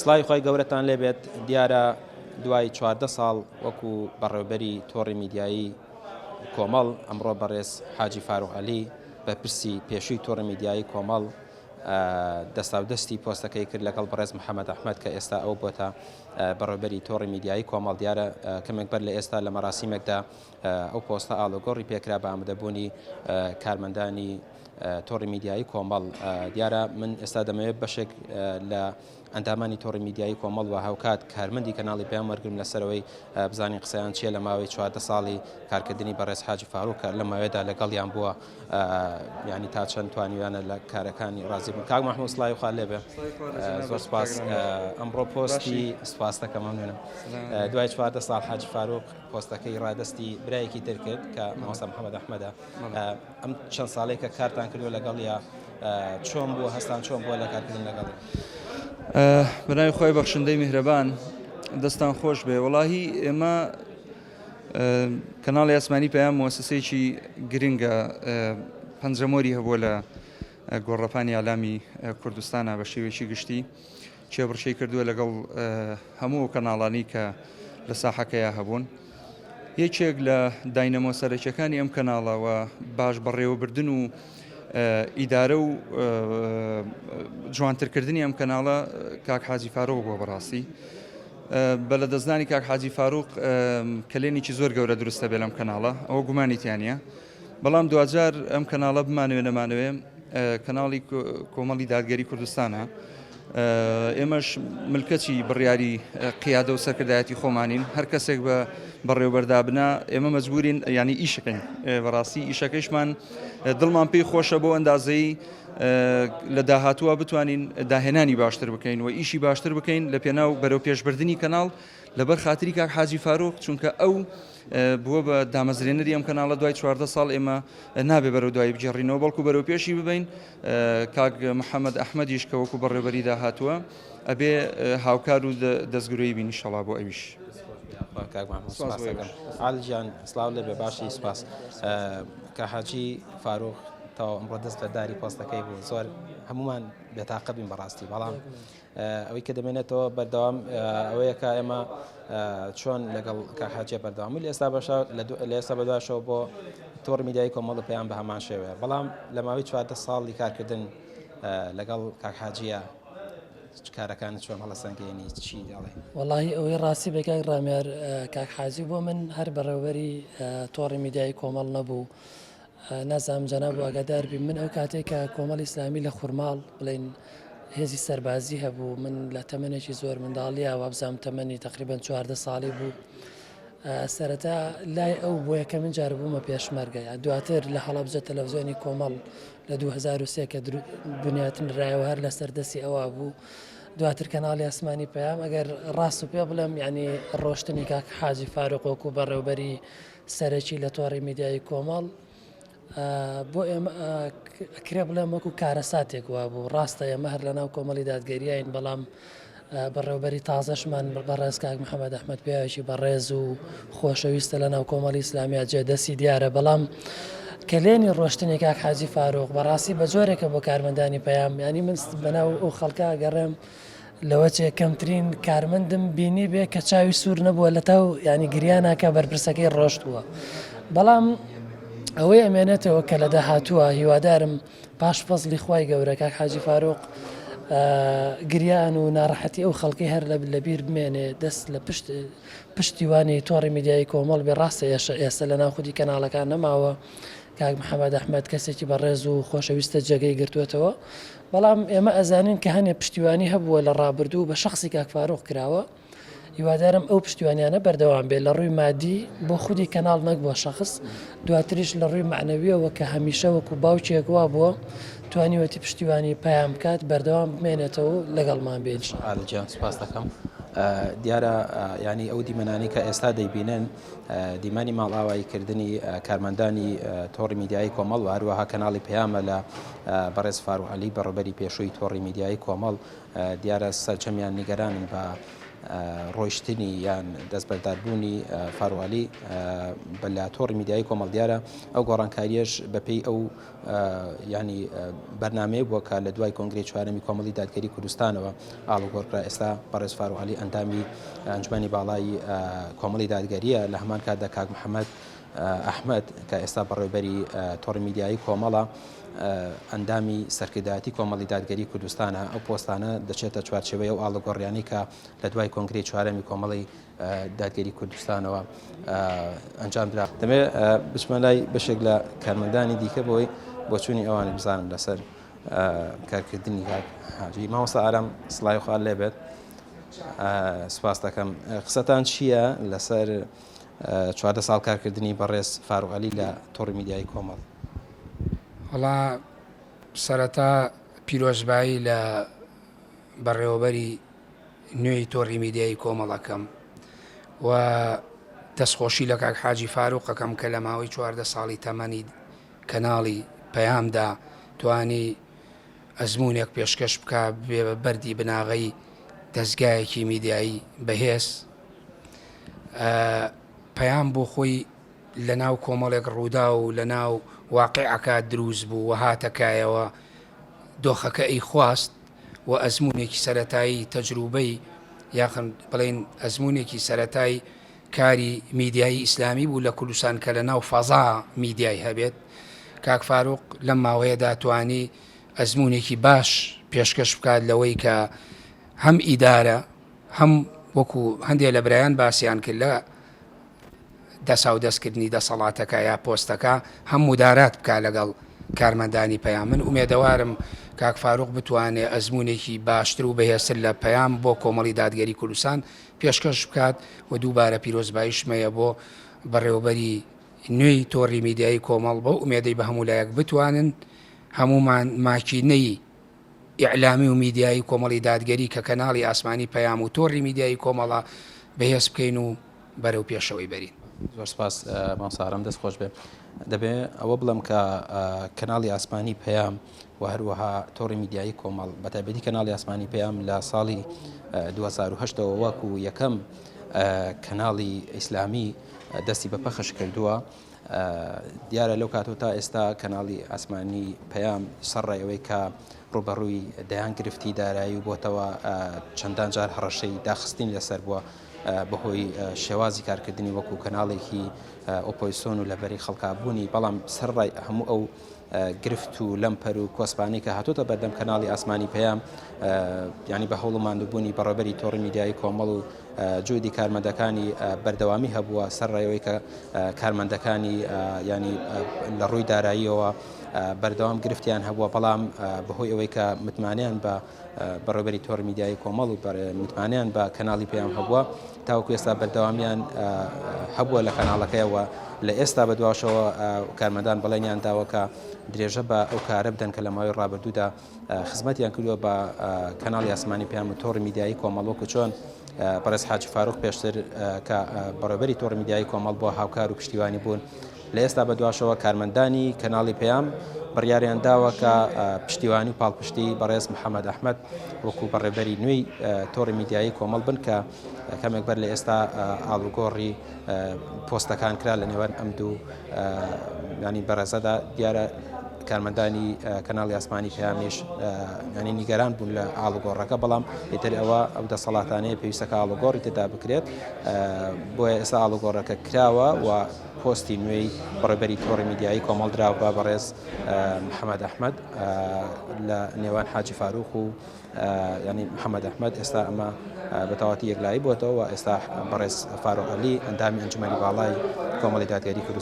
سڵاوی خوای گەورەتان لێبێت دیارە دوای 14 ساڵ وەکو بەڕێوبەری تۆڕی میدیایی کۆمەڵ ئەمڕۆ بەڕێز حاجی فاروق عەلی بەرپرسی پێشووی تۆڕی میدیایی کۆمەڵ دەستاودەستی پۆستەکەی کرد لەگەڵ بەڕێز محەممەد ئەحمەد کە ئێستا ئەو بۆتە بەڕێوبەری تۆڕی میدیایی کۆمەڵ دیارە کەمێک بەر لە ئێستا لە مەراسیمێکدا ئەو پۆستە ئاڵوگۆڕی پێکرا بە ئامادەبوونی کارمەندانی تۆڕی میدیایی کۆمەڵ دیارە من ئێستا دەمەوێت بەشێک لە ئەندامانی تۆڕی میدیایی کۆمەڵ و هاوکات کارمەندی کەناڵی پەیام وەرگرم لەسەرەوەی بزانین قسەیان چییە لە ماوەی 14 ساڵی کارکردنی بەڕێز حاجی فاروق کە لە ماوەیەدا لەگەڵیان بووە ینی تا چەند توانیویانە لە کارەکانی ڕازی بوون کاک محمود سڵاوی خوا لێبێ زۆر سپاس ئەمڕۆ پۆستی سپاس دەکەم مەمنونم دوای 14 ساڵ حاجی فاروق پۆستەکەی ڕادەستی برایەکی تر کرد کە مامۆستا محەممەد ئەحمەدە ئەم چەند ساڵێک کە کارتان کردووە لەگەڵیا چۆن بووە هەستان چۆن بووە لە کارکردن لەگەڵی؟ بەناوی خوای بەخشندەی میهرەبان دەستان خۆش بێ وەڵاهی ئێمە کەناڵی ئاسمانی پەیام موسسەیەکی گرنگە پەنجەمۆری هەبووە لە گۆڕەپانی ئالامی کوردستانە بە شێوەیەکی گشتی کێبڕکێی کردووە لەگەڵ هەموو ئەو کەناڵانەی کە لە ساحەکەیا هەبوون. یەکێک لە داینەمۆ سەرەکیەکانی ئەم کەناڵە و باش بەڕێوەبردن و ئیدارە و جوانترکردنی ئەم کەناڵە کاک حاجی فاروق بووە بەڕاستی بە لەدەستدانی کاک حاجی فاروق کەلێنێکی زۆر گەورە دروستە بێ لەم کەناڵە ئەوە گومانی تیا نییە بەڵام دواجار ئەم کەناڵە بمانەوێ نەمانەوێ کەناڵی کۆمەڵی دادگەری کوردستانە ئێمەش ملکەچی بڕیاری قیادە و سەرکردایەتی خۆمانین هەر کەسێک بە بەڕێوبەردابنا ئێمە مەجبورین ینی ئیشەکەین بەڕاستی ئیشەکەیشمان دڵمان پێی خۆشە بۆ ئەندازەی لە داهاتووە بتوانین داهێنانی باشتر بکەین و ئیشی باشتر بکەین لە پێناو بەرەو پێشبردننی کەناڵ لەبەر خاتری کاک حاجی فاروق چونکە ئەو بووە بە دامەزرێنەری ئەم کەناڵە دوای 14 ساڵ ئێمە نابێ بەرەو دوایی بگێڕینەوە بەڵکو بەرەو پێشی ببین کاک محەممەد ئەحمەدیش کە وەکو بەڕێوەبەری داهاتووە ئەبێ هاوکار و دەستگرۆی بین ئینشەڵا بۆ ئەویش. عالجیان سلااو لێ بێ باشی سپاس کە حاجی فاروق تەواو ئەمڕۆ دەست بەرداری پۆستەکەی بوو زۆر هەمومان بێتاقە بین بەڕاستی بەڵام ئەوەی کە دەمێنێتەوە بەردەوام ئەوەیە کە ئێمە چۆن لەگەڵ کاک حاجیە بەردەوام لە ئێستا بەشە لە ئێستا بەدواشەوە بۆ تۆڕی میدیایی کۆمەڵ و پەیام بە هەمان شێوەیە بەڵام لە ماوەی 14 ساڵی کارکردن لەگەڵ کاک حاجیە کارەکانت چۆن هەڵەسەنگێنی چی دەڵێ؟ وەڵاهی ئەوەی ڕاستی بێ کاک ڕامیار کاک حاجی بۆ من هەر بەڕێوەبەری تۆڕی میدیایی کۆمەڵ نەبوو نازانم جەناب ئاگادار بی من ئەو کاتێک کە کۆمەڵی ئیسلامی لە خورماڵ بڵێن هێزی سەربازی هەبوو من لە تەمەنێکی زۆر منداڵیە وابزانم تەمەنی تقریبان 14 ساڵی بوو سەرەتا لای ئەو بۆ یەکەمین جار بوومە پێشمەرگە دواتر لە هەڵەبجە تەلەڤزیۆنی کۆمەڵ لە 2023 کە بنیاتنرایەوە هەر لەسەر دەستی ئەوە بوو دواتر کەناڵی ئاسمانی پەیام ئەگەر ڕاست و پێ بڵێم یعنی ڕۆشتنی کاک حاجی فاروق وەکو بەڕێوبەری سەرەکی لە تۆڕی میدیایی کۆمەڵ بۆ ئێمە ئەکرێ بڵێم وەکو کارەساتێک وابوو ڕاستە ئێمە هەر لەناو کۆمەڵی دادگەریین بەڵام بەڕێوبەری تازەشمان بەڕێز کاک محەممەد ئەحمەد پیاوێکی بەڕێز و خۆشەویستە لە ناو کۆمەڵی ئیسلامیا جێ دەستی دیارە بەڵام کەلێنی ڕۆشتنی کاک حاجی فاروق بەڕاستی بە جۆرێکە بۆ کارمەندانی پەیام ینی من بەناو ئەو خەڵکە گەڕێم لەوەچێ کەمترین کارمەندم بینی بێ کە چاوی سوور نەبووە لە تاو ینی گریانە کە بەرپرسەکەی ڕۆشتووە بەڵام ئەوەی ئەمێنێتەوە کە لە داهاتووە هیوادارم پاش فەزلی خوای گەورە کاک حاجی فاروق گریان و ناڕەحەتی ئەو خەڵکی هەر لە لەبیر بمێنێ دەست لە پشت پشتیوانی تۆڕی میدیایی کۆمەڵ بێ ڕاستە ئێشە ئێستا لە ناو خودی کەناڵەکان نەماوە کاک محەممەد ئەحمەد کەسێکی بەڕێز و خۆشەویستە جێگەی گرتووەتەوە بەڵام ئێمە ئەزانین کە هەنێ پشتیوانی هەبووە لە ڕابردوو بە شەخسی کاک فاروق کراوە هیوادارم ئەو پشتیوانیانە بەردەوام بێت لە ڕووی مادی بۆ خودی کەناڵ نەک بۆ شەخس دواتریش لە ڕووی مەعنەویەوە کە هەمیشە وەکو باوکێک وابووە توانیوەتی پشتیوانی پەیام بکات بەردەوام بمێنێتەوە و لەگەڵمان بێ ان شاء اللە. عادل گیان سوپاس دەکەم دیارە ینی ئەو دیمەنانەی کە ئێستا دەیبینن دیمەنی ماڵئاواییکردنی کارمەندانی تۆڕی میدیایی کۆمەڵ و هەروەها کەناڵی پەیامە لە بەڕێز فاروق عەلی بەڕێوبەری پێشووی تۆڕی میدیایی کۆمەڵ دیارە سەرجەمیان نیگەرانن بە. ڕۆیشتنی یان دەستبەرداربوونی فاروق عەلی بە لە تۆڕی میدیایی کۆمەڵ دیارە ئەو گۆڕانکاریەش بەپێی ئەو ینی بەرنمەیە بووە کە لە دوای کۆنگری چوارەمی کۆمەڵی دادگەری کوردستانەوە ئاڵوگۆڕ کرا ئێستا بەڕێز فاروق عەلی ئەندامی ئەنجومەنی باڵای کۆمەڵی دادگەریە لە هەمان کاتدا کاک محەممەد ئەحمەد کە ئێستا بەڕێوبەری تۆڕی میدیایی کۆمەڵە ئەندامی سەرکردایەتی کۆمەڵی دادگەری کوردستانە، ئەو پۆستانە دەچێتە چوارچێوەی ئەو ئاڵوگۆڕیانەی کە لە دوای کۆنگرەی چوارەمی کۆمەڵی دادگەری کوردستانەوە ئەنجام درا. دەمەوێت بچمە لای بەشێک لە کارمەندانی دیکە بۆی بۆچوونی ئەوانی بزانم لەسەر کارکردنی کاک حاجی. مامۆستا ئارام سڵاوی خوا لێبێت، سوپاس دەکەم. قسەتان چییە لەسەر 14 ساڵ کارکردنی بەڕێز فاروق عەلی لە تۆڕی میدیایی کۆمەڵ؟ وەڵا سەرەتا پیرۆزبایی لە بەڕێوەبەری نوێی تۆڕی میدیایی کۆمەڵ ئەکەم و دەستخۆشی لە کاک حاجی فاروق ئەکەم کە لە ماوەی 14 ساڵی تەمەنی کەناڵی پەیامدا توانی ئەزموونێک پێشکەش بکا بێ بە بەردی بناغەی دەزگایەکی میدیایی بەهێز. پەیام بۆ خۆی لە ناو کۆمەڵێک ڕووداو و لە ناو واقیعەکە دروست بوو و هاتە کایەوە، دۆخەکە ئەیخواست و ئەزموونێکی سەرەتایی تەجروبەی یاخن بڵێین ئەزموونێکی سەرەتای کاری میدیایی ئیسلامی بوو لە کوردستان کە لە ناو فەزا میدیای هەبێت. کاک فاروق لەم ماوەیەدا توانی ئەزموونێکی باش پێشکەش بکات لەوەی کە هەم ئیدارە هەم وەکو هەندێ لە برایان باسیان کرد لە دەساودەستکردنی دەسەڵاتەکە یا پۆستەکە هەم مودارات بکا لەگەڵ کارمەندانی پەیام. من ئومێدەوارم کاک فاروق بتوانێ ئەزموونێکی باشتر و بەهێزتر لە پەیام بۆ کۆمەڵی دادگەری کوردستان پێشکەش بکات و دووبارە پیرۆزباییشمەیە بۆ بەڕێوەبەری نوێی تۆڕی میدیایی کۆمەڵ بەو ئومێدەی بە هەموو لایەک بتوانن هەموومان ماکینەی ئیعلامی و میدیایی کۆمەڵی دادگەری کە کەناڵی ئاسمانی پەیام و تۆڕی میدیایی کۆمەڵە بەهێز بکەین و بەرەو پێشەوەی بەرین. زۆر سپاس مامۆستا ئارام دەست خۆش بێ. دەبێ ئەوە بڵێم کە کەناڵی ئاسمانی پەیام و هەروەها تۆڕی میدیایی کۆمەڵ بە تایبەتی کەناڵی ئاسمانی پەیام لە ساڵی 2010 ەوە وەکو یەکەم کەناڵی ئیسلامی دەستی بە پەخش کردووە. دیارە لەو کاتەوە تا ئێستا کەناڵی ئاسمانی پەیام سەرڕای ئەوەی کە ڕووبەڕووی دەیان گرفتی دارایی و بۆتەوە چەندان جار هەڕەشەی داخستنی لەسەر بووە بەهۆی شێوازی کارکردنی وەکو کەناڵێکی ئۆپۆزسیۆن و لەبەری خەڵکابوونی بەڵام سەرڕای هەموو ئەو گرفت و لەمپەر و کۆسپانەی کە هاتۆتە بەردەم کەناڵی ئاسمانی پەیام ینی بە هەوڵ و ماندووبوونی بەڕێوەبەری تۆڕی میدیایی کۆمەڵ و جودی کارمەندەکانی بەردەوامی هەبووە سەر ڕێوەی کە کارمەندەکانی ینی لە ڕووی داراییەوە بەردەوام گرفتیان هەبووە بەڵام بەهۆی ئەوەی کە متمانیان بە بەڕێوەبەری تۆڕی میدیایی کۆمەڵ و متمانەیان بە کەناڵی پەیام هەبووە تاوەکو ئێستا بەردەوامیان هەبووە لە کەناڵەکەیەوە لە ئێستا بەدواشەوە کارمەندان بەڵێنیان داوە کە درێژە بە ئەو کارە بدەن کە لە ماوەی ڕابردوودا خزمەتیان کردووە بە کەناڵی ئاسمانی پەیام و تۆڕی میدیایی کۆمەڵ وەکو چۆن بەڕێز حاجی فاروق پێشتر کە بەڕێوەبەری تۆڕی میدیایی کۆمەڵ بۆ هاوکار و پشتیوانی بوون لە ئێستا بەدواشەوە کارمەندانی کەناڵی پەیام بڕیاریان داوە کە پشتیوانی و پاڵپشتی بەڕێز محەممەد ئەحمەد وەکو بەڕێبەری نوێی تۆڕی میدیایی کۆمەڵ بن کە کەمێک بەر لە ئێستا ئاڵوگۆڕی پۆستەکان کرا لە نێوان ئەم دوو ینی بەڕێزەدا دیارە کارمەندانی کەناڵی ئاسمانی پەیامیش ینی نیگەران بوون لە ئاڵوگۆڕەکە بەڵام ئیتر ئەوە ئەو دەسەڵاتانەیە پێویستەکە ئاڵوگۆڕی تێدا بکرێت بۆیە ئێستا ئاڵوگۆڕەکە کراوە و پۆستی نوێی بەڕێوەبەری تۆڕی میدیایی کۆمەڵ دراوە بە بەڕێز محەمەد ئەحمەد لە نێوان حاجی فاروق و ینی محەمەد ئەحمەد ئێستا ئەمە بە تەواتی یەکلایی بۆتەوە ئێستا بەڕێز فاروق عەلی ئەندامی ئەنجومەنی باڵای کۆمەڵی دادگەری کوردستان.